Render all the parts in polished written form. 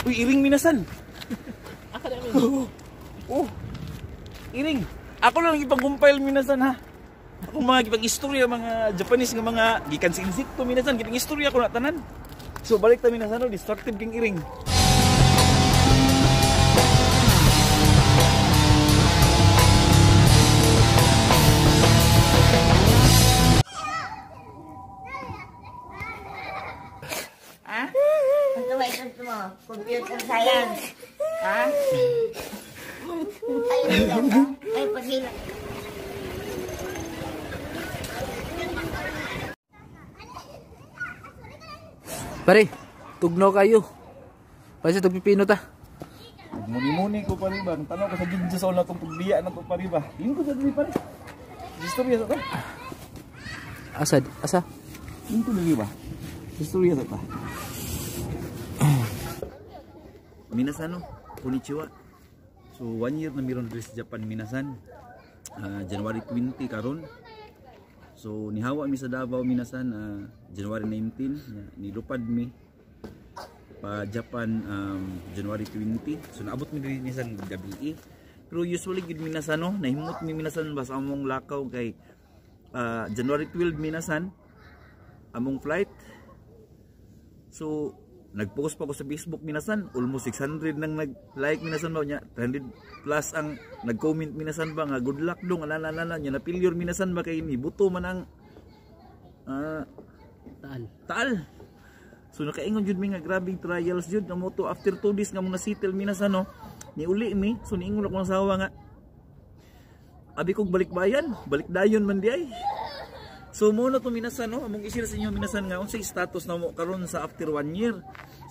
Uy, iring minasan. Aka na mi. Oh. Iring. Ako lang ipang-compile minasan ha. Ako mga gipang istorya mga Japanese nga mga gikan sa insekto minasan, gipang istorya ko na tanan. So balik ta minasan no, destructive king iring. Ha? Ano ba ito mo? Computer science. Ha? Ay, ba? Ay, pasila. Pare, tugnaw kayo. Pare sa tugpipino ta. Muni-muni ko pare ba, tanaw ko sa video sa una tong pagbiya na to pare ba. Lingkod sa diri pare. Istorya sa ta. Asa, asa? Lingkod diri ba? Istorya sa ta. Minasan no, konnichiwa. So 1 year na meron diri sa Japan minasan. January 20 karon. So nihawa mi sa Davao minasan January 19, nilupad mi pa Japan January 20. So naabot mi diri minasan gabi. Pero usually gid minasan no, nahimot mi minasan ba sa among lakaw kay January 12 minasan among flight. So nagpost pa ko sa Facebook minasan, almost 600 nang nag-like minasan ba nya, 300 plus ang nag-comment minasan ba nga good luck dong alala nya na failure minasan ba kay ni buto man ang Taal. Taal. So nakaingon jud mi nga grabing trials jud na moto after 2 days nga mo na-settle minasan no. Niuli mi, so niingon akong asawa nga abi kog balikbayan, balik dayon man di ay. So mo na to minasan no, among i-share sa inyo minasan nga unsay status na mo karon sa after 1 year.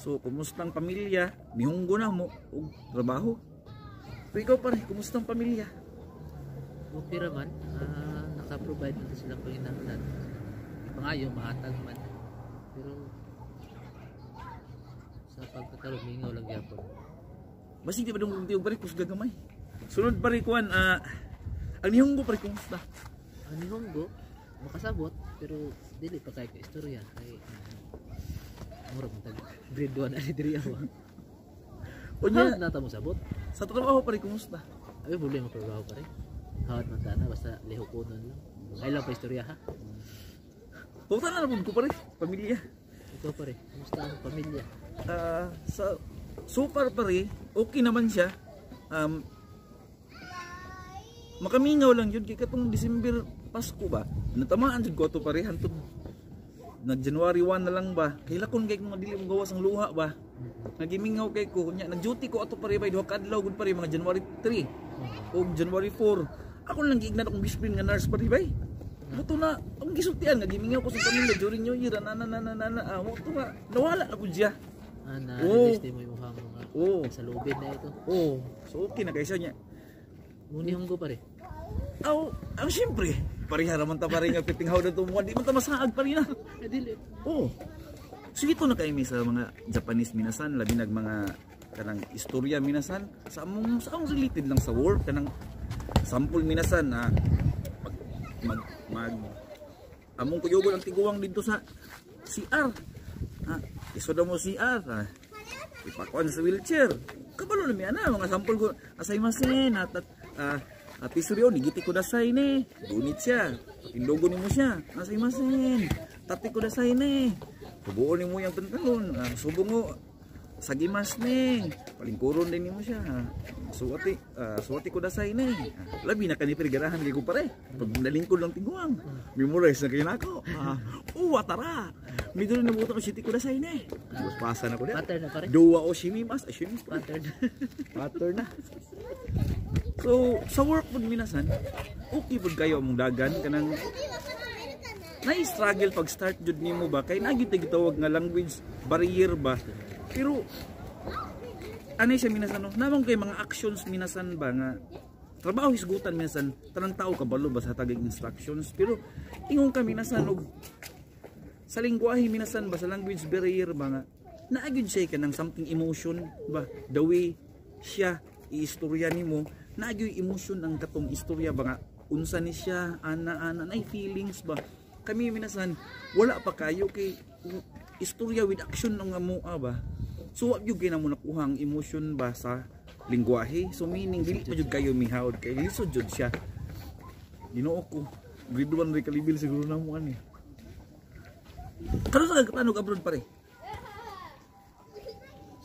So kumusta ang pamilya? Mihunggo na mo og trabaho. So ikaw pare, kumusta ang pamilya? Okay ra man, naka-provide na silang panginahanglan. Pangayo mahatag man. Pero sa pagkakaroon mingaw lang gyapon. Basig di ba dong tiyog pare kusga gamay. Sunod pare kuan ang nihunggo pare kumusta? Ang nihunggo makasabot pero dili pa kay ka istorya kay mura man tag grade 1 ani diri awa. Unya na ta mo sabot. Sa trabaho pare kumusta? Ay problema trabaho pare. Hawad man ta na basta lihokonon lang. Ay lang pa istorya ha. Tutan na pud ko pare, pamilya. Ikaw pare, kumusta ang pamilya? Sa so far pare, okay naman siya. Makamingaw lang yun kay katong December Pasko ba. Natamaan jud ko ato pare hantod nag January 1 na lang ba. Kay lakon kay mga dili mo gawas ang luha ba. Nagimingaw kay ko nya nag-duty ko ato pare bay duha ka adlaw gud pare mga January 3 o January 4. Ako lang giignan akong best friend nga nurse pare bay. Moto na ang gisultian nga gimingaw ko sa pamilya during New Year na na na na na, na moto nga nawala na ko siya. Na Oh. release mo imong mga Oh. sa lubid na ito. Oh, so okay na kay siya niya. Muni hunggo pare. Aw, ang siyempre, pareha raman ta pare nga pitinghaw na tumuan, di man ta masaag pare na. Eh, dili. Oh. So ito na kay mi sa mga Japanese minasan, labi nag mga kanang istorya minasan sa among related lang sa work kanang sample minasan na mag, mag among kuyugon ang tiguang dito sa CR. Isoda mo CR. Ipakuan sa wheelchair. Kabalo na mi ana mga sample ko asay masin at piso riyo, nigiti ko dasay ni. Dunit siya. Patindogo nimo siya. Asay masin. Tati ko dasay ni. Tubuon nimo yung pantalon. Subong mo sagimas ni. Palingkuron din nimo siya. Suwati, suwati ko dasay ni. Labi na kani pirgarahan kay ko pare. Pag nalingkod lang tiguang. Memorize na kayo nako. Uwa tara. Medyo na nabutan ko siti ko dasay ni. Pasa na ko diyan. Pattern na pare. Duwa o shimimas, ay shimis pare. Pattern. Pattern na. So, sa work pud minasan, okay pud kayo among dagan kanang na-struggle pag start jud nimo ba kay naa gyud gitawag nga language barrier ba. Pero anay siya minasan no, namang kay mga actions minasan ba nga trabaho hisgutan minasan tanang tao kabalo ba sa taging instructions pero ingon ka minasan og sa lingwahe minasan ba sa language barrier ba nga naa gyud siya kanang something emotion ba the way siya iistorya nimo naa gyud emotion ang katong istorya ba nga unsa ni siya ana-ana nay feelings ba kami minasan wala pa kayo kay istorya with action ang amoa ba. So wa gyud kay namo nakuha ang emotion ba sa lingwahe. So meaning dili pa jud kayo mihawod kay lisod jud siya. Ginoo ko. Grade 1 ri kalibil siguro na mo ani. Karon sa kagtanog abroad, pare?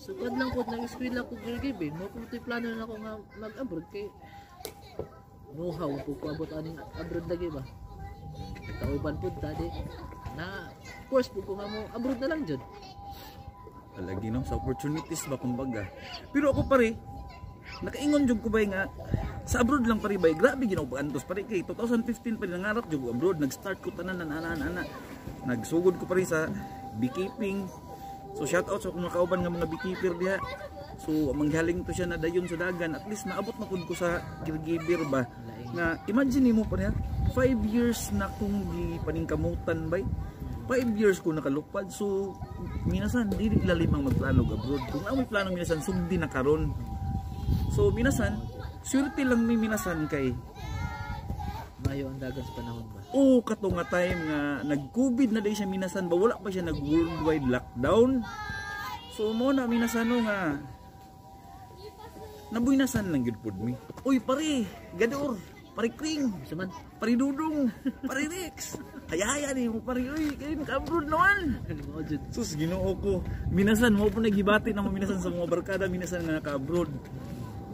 Sukad lang po nang eskwela ko caregiver. Mo kung to'y plano na ako nga mag-abroad kay know-how po ko abot aning abroad lagi ba. Kauban pud ta di na course po ko nga mo abroad na lang jud. Lagi no, sa opportunities ba kumbaga. Pero ako, pare, nakaingon jud ko bay nga sa abroad lang, pare, bay, grabe ginaw pag-antos, pare, kay 2015 pa nangarap jud ko abroad, nag-start ko tanan ana ana ana. Nagsugod ko pare sa beekeeping. So shout out sa akong mga kauban nga mga beekeeper diha. So manghaling to siya na dayon sa dagan, at least naabot na pud ko sa caregiver ba. Nga imagine nimo, pare, 5 years na kong gipaningkamutan bay. 5 years ko nakalupad. So minasan, dili lalim ang magplano og abroad. Kung naa moy plano, minasan, sugdi na karon. So minasan, swerte lang mi minasan kay Mayo ang dagan sa panahon ba. O kato nga time nga nag-COVID na day siya minasan ba, wala pa siya nag worldwide lockdown. So mo na minasan no nga nabuinasan lang gyud pud mi. Uy pare, Gador, pare Kring, Bisa man. Pare Dudong, pare Rex. Hayaya ni mo, pare, uy, kay naka-abroad naman. Mao jud. Sus, Ginoo ko. Minasan mo po nagibati na mo minasan sa mga barkada minasan nga naka-abroad.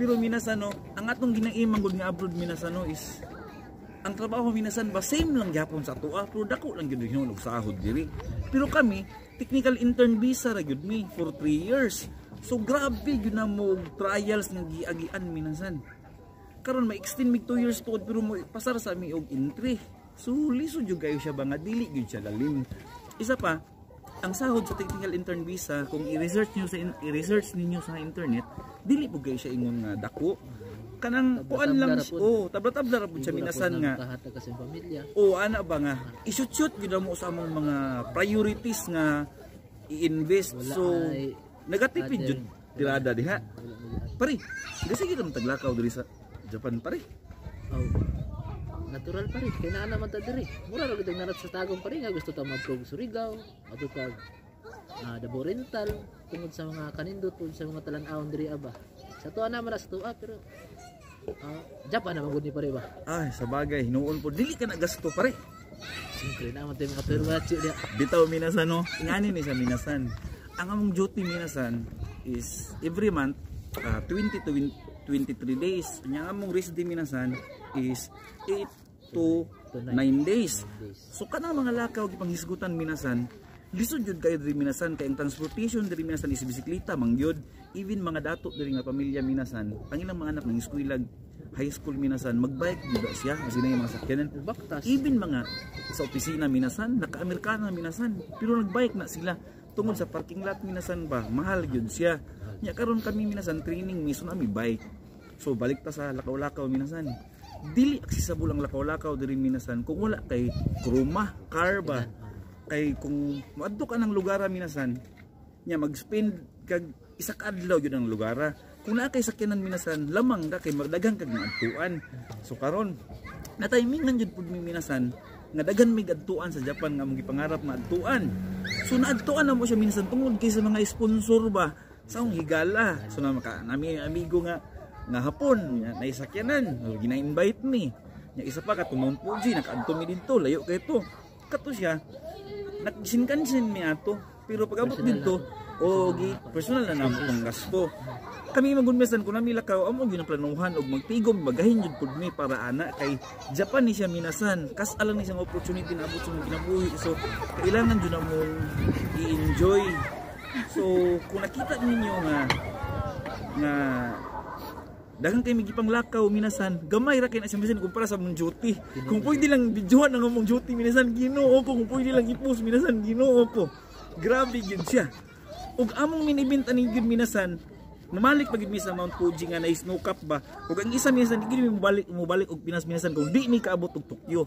Pero minasan no, ang atong ginaimang gud nga abroad minasan no is ang trabaho minasan ba, same lang gyapon sa atoa pero dako lang gyud hinuon og sahod diri. Pero kami, technical intern visa ra gyud mi for 3 years. So grabe gyud na mo og trials nga giagian minasan. Karon ma-extend mig 2 years tuod pero mo pasar sa mi og entry. So lisod jud kayo siya ba nga dili gyud siya lalim. Isa pa, ang sahod sa technical intern visa, kung i-research ninyo sa internet, dili po kayo siya ingon nga dako. Kanang kuan lang Tabla-tabla ra pod. Oh, tabla-tabla ra pud siya Wala po minasan na nga. makahatag ka sa imong pamilya. O ana ba nga i-shoot gyud mo sa among mga priorities nga i-invest. Wala So ay nagatipid other- jud tirada diha. Wala na. Pare, gasige ka taglakaw diri sa Japan, pare. Oh. Natural pa rin. Kaya naa naman ta diri. Mura ra gud ang narat sa Tagum pa rin nga gusto ta madtog Surigao, adto tag Davao Oriental tungod sa mga kanindot, tungod sa mga talan-awon diri aba. Sa tuwa naman na sa tuwa pero Japan naman gud ni pare ba. Ay, sa bagay, hinuon po dili ka na gasto, pare. Siyempre naman tayo mga perwatsi diya. Bitaw minasan no, ingani ni sa minasan. Ang among duty minasan is every month 20 to 23 days. Nya ang among rest day minasan is 8 to 9 days. Days. So kanang mga lakaw gipanghisgutan minasan, lisod jud kayo diri minasan kay ang transportation diri minasan is bisikleta man gyud. Even mga dato diri nga pamilya minasan, ang ilang mga anak nang eskwela, high school minasan, magbike gyud ba siya kasi na yung mga sakyanan. Ug baktas. Even mga sa opisina minasan, naka-Amerikana minasan, pero nagbike na sila tungod sa parking lot minasan ba, mahal gyud siya. Nya karon kami minasan, training miso na mi bike. So balik ta sa lakaw-lakaw minasan. Dili accessible ang lakaw-lakaw diri minasan kung wala kay kuruma, car ba. Kay kung moadto ka ng lugar minasan, nya mag-spend kag isa ka adlaw gyud ang lugar. Kung naa kay sakyanan minasan, lamang ka kay magdaghang kag maadtuan. So karon, na-timingan jud pud mi minasan nga daghan may adtuan sa Japan nga among gipangarap nga adtuan. So naadtuan na mo siya minsan tungod kay sa mga sponsor ba sa akong higala. So na maka nami amigo nga nga Hapon nga naisakyanan, so, gina-invite mi. Nya isa pa kato Mount Fuji, nakaadto mi didto, layo kay to. Kato siya nag-Shinkansen mi ato. Pero pag abot Personal didto, o gi personal na namo tong gasto. Kami magunmesan kung nami lakaw amo gyud ang planuhan og magtigom magahin jud pud mi para ana kay Japan ni siya minasan. Kas alang ni siyang opportunity na abot sa mong kinabuhi. So kailangan jud namong i-enjoy. So kung nakita ninyo nga nga daghan kay migi panglakaw minasan, gamay ra kay na siya minasan kumpara sa mong duty. Kung pwede lang videohan ang among duty minasan, Ginoo ko. Kung pwede lang i-post minasan, Ginoo ko, grabe gyud siya. Ug among main event ani gyud minasan, mamalik pa gyud mi sa Mount Fuji nga na snow cap ba. Ug ang isa minasan, di gyud mi mobalik og Pinas minasan kung di mi kaabot og Tokyo.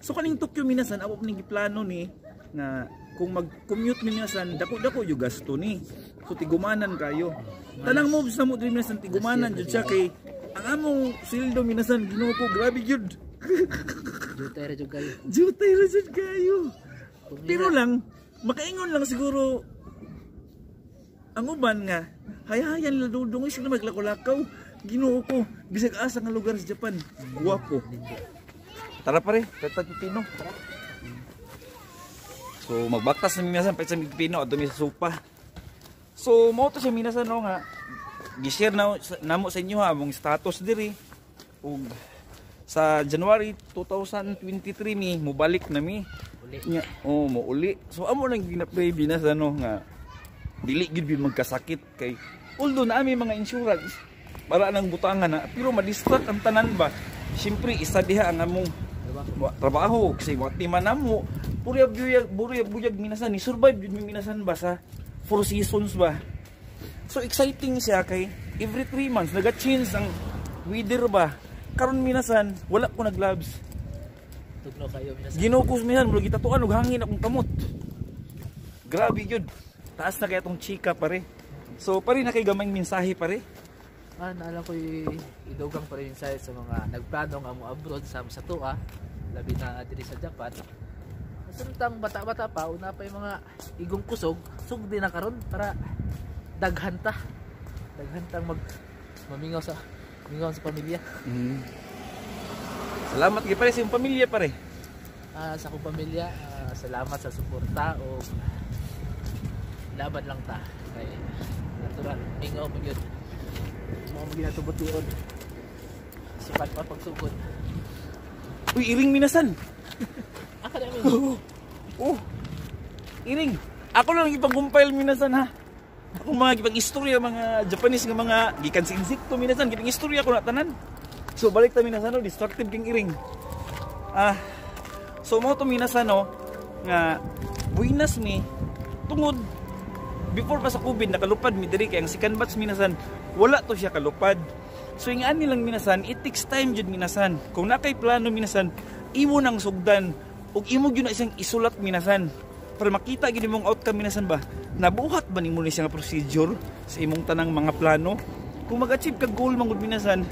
So kaning Tokyo minasan, amo ning giplano ni nga kung mag-commute mi minasan, dako-dako yung gasto ni. So tigumanan kayo. Tanang moves na mo diri minasan, tigumanan jud siya kay ang among sweldo minasan, Ginoo ko, grabe gyud. Jutay ra jud kayo. Jutay ra jud kayo. Kung Pero lang makaingon lang siguro Ang uban nga hayahayan nila dudong sila maglakaw-lakaw. Ginoo ko, bisag asa nga lugar sa Japan, guwapo. Tara pare, peta pipino. So magbaktas na minasan pet sa pipino adto mi sa sopa. So mao to siya minasan no nga gi-share na namo sa inyo ha among status diri ug sa January 2023 mi mobalik na mi. Uli. Nya, oh, mo uli. So amo nang ginapray binas ano nga dili gid bi magkasakit kay although na ami mga insurance para nang butangan na pero ma-distract ang tanan ba. Siyempre isa diha ang among trabaho kasi wa ti man namo. Purya buyag, purya buyag minasan ni survive jud mi minasan ba sa four seasons ba. So exciting siya kay every 3 months naga-change ang weather ba. Karon minasan wala ko nag-gloves. Tugnaw kayo minasan. Ginoo ko minasan murag gitatuan og hangin akong kamot. Grabe gyud. Taas na kaya tong chika pare. So pare na kay gamayng mensahe pare. Ah, naalam ko idugang pa rin insight sa mga nagplano nga mo abroad sa tuwa, labi na diri sa Japan. Samtang bata-bata pa, una pa yung mga igong kusog, sugdi na karon para daghan ta. Daghan tang mag mamingaw sa mingaw sa pamilya. Salamat gyud pare sa imong pamilya pare. Sa akong pamilya, salamat sa suporta o laban lang ta kay natural mingaw mo gyud. Mo mo ginatubution. Sipat pa pagsugod. Uy, iring minasan. Aka na min. Oh. Iring. Ako lang ipang-compile minasan ha. Ako mga gipang istorya mga Japanese nga mga gikan sa insekto minasan, gipang istorya ko na tanan. So balik ta minasan no, destructive king iring. So mo to minasan no nga buinas mi tungod before pa sa COVID nakalupad mi diri kay ang second batch minasan wala to siya kalupad. So yung ani lang minasan, it takes time jud minasan. Kung nakay plano minasan, imo nang sugdan ug imo gyud na isang isulat minasan para makita gyud imong outcome minasan ba. Nabuhat ba nimo ni siya nga procedure sa imong tanang mga plano? Kung mag-achieve ka goal man gud minasan,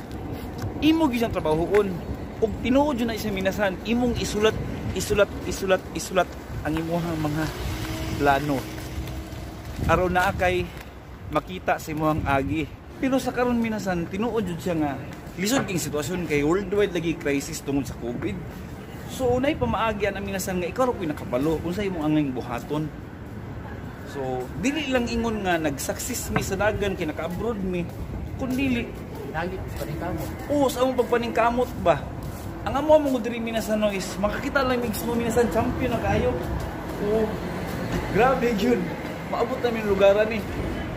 imo gyud siyang trabahoon ug tinuod jud na siya minasan, imong isulat, isulat, isulat, isulat ang imong mga plano aron naa kay makita sa imong agi. Pero sa karon minasan, tinuod jud siya nga lisod king sitwasyon kay worldwide lagi crisis tungod sa COVID. So unay pamaagi ang minasan nga ikaw ra ko'y nakabalo kung sa imong angay buhaton. So dili lang ingon nga nag-success mi sa dagan kay naka-abroad mi, kun dili Lagi paningkamot. Oo, sa among pagpaningkamot ba. Ang amo mo diri minasan no is makakita lang mig snow minasan, champion na kaayo. Oo. Grabe gyud. Maabot namin lugaran ni.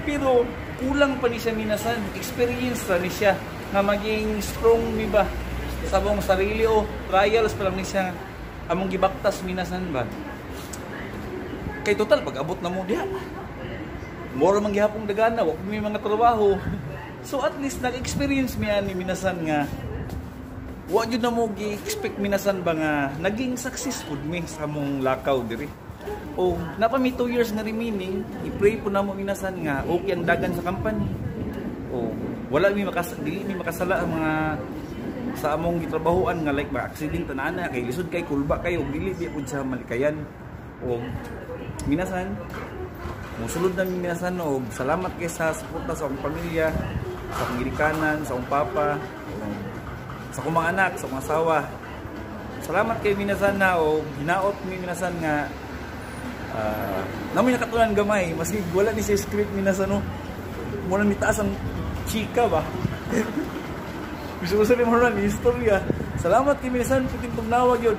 Pero kulang pa ni siya minasan. Experience ra ni siya nga maging strong mi ba sa among sarili o trials pa lang ni siya among gibaktas minasan ba. Kay total pag abot na mo diha. Moro man gihapong dagana, wa mi mga trabaho. So at least nag-experience mi ani minasan nga wa jud na mo gi-expect minasan ba nga naging successful mi sa among lakaw diri. O napa mi 2 years na remaining, i-pray po namo minasan nga okay ang dagan sa company. O wala mi makas dili mi makasala ang mga sa among gitrabahoan nga like ba accident tanana kay lisod kay kulba kay og dili di pud siya malikayan. O minasan musulod na mi minasan og salamat kay sa suporta sa akong pamilya, sa akong ginikanan, sa akong papa, sa akong mga anak, sa akong asawa. Salamat kay minasan na og hinaot mi minasan nga namoy nakatunan gamay maski wala ni sa script minasan no. Mura ni taas ang chika ba. Gusto ko sabihin mo na ni istorya. Salamat kay minasan puting tugnawag yun.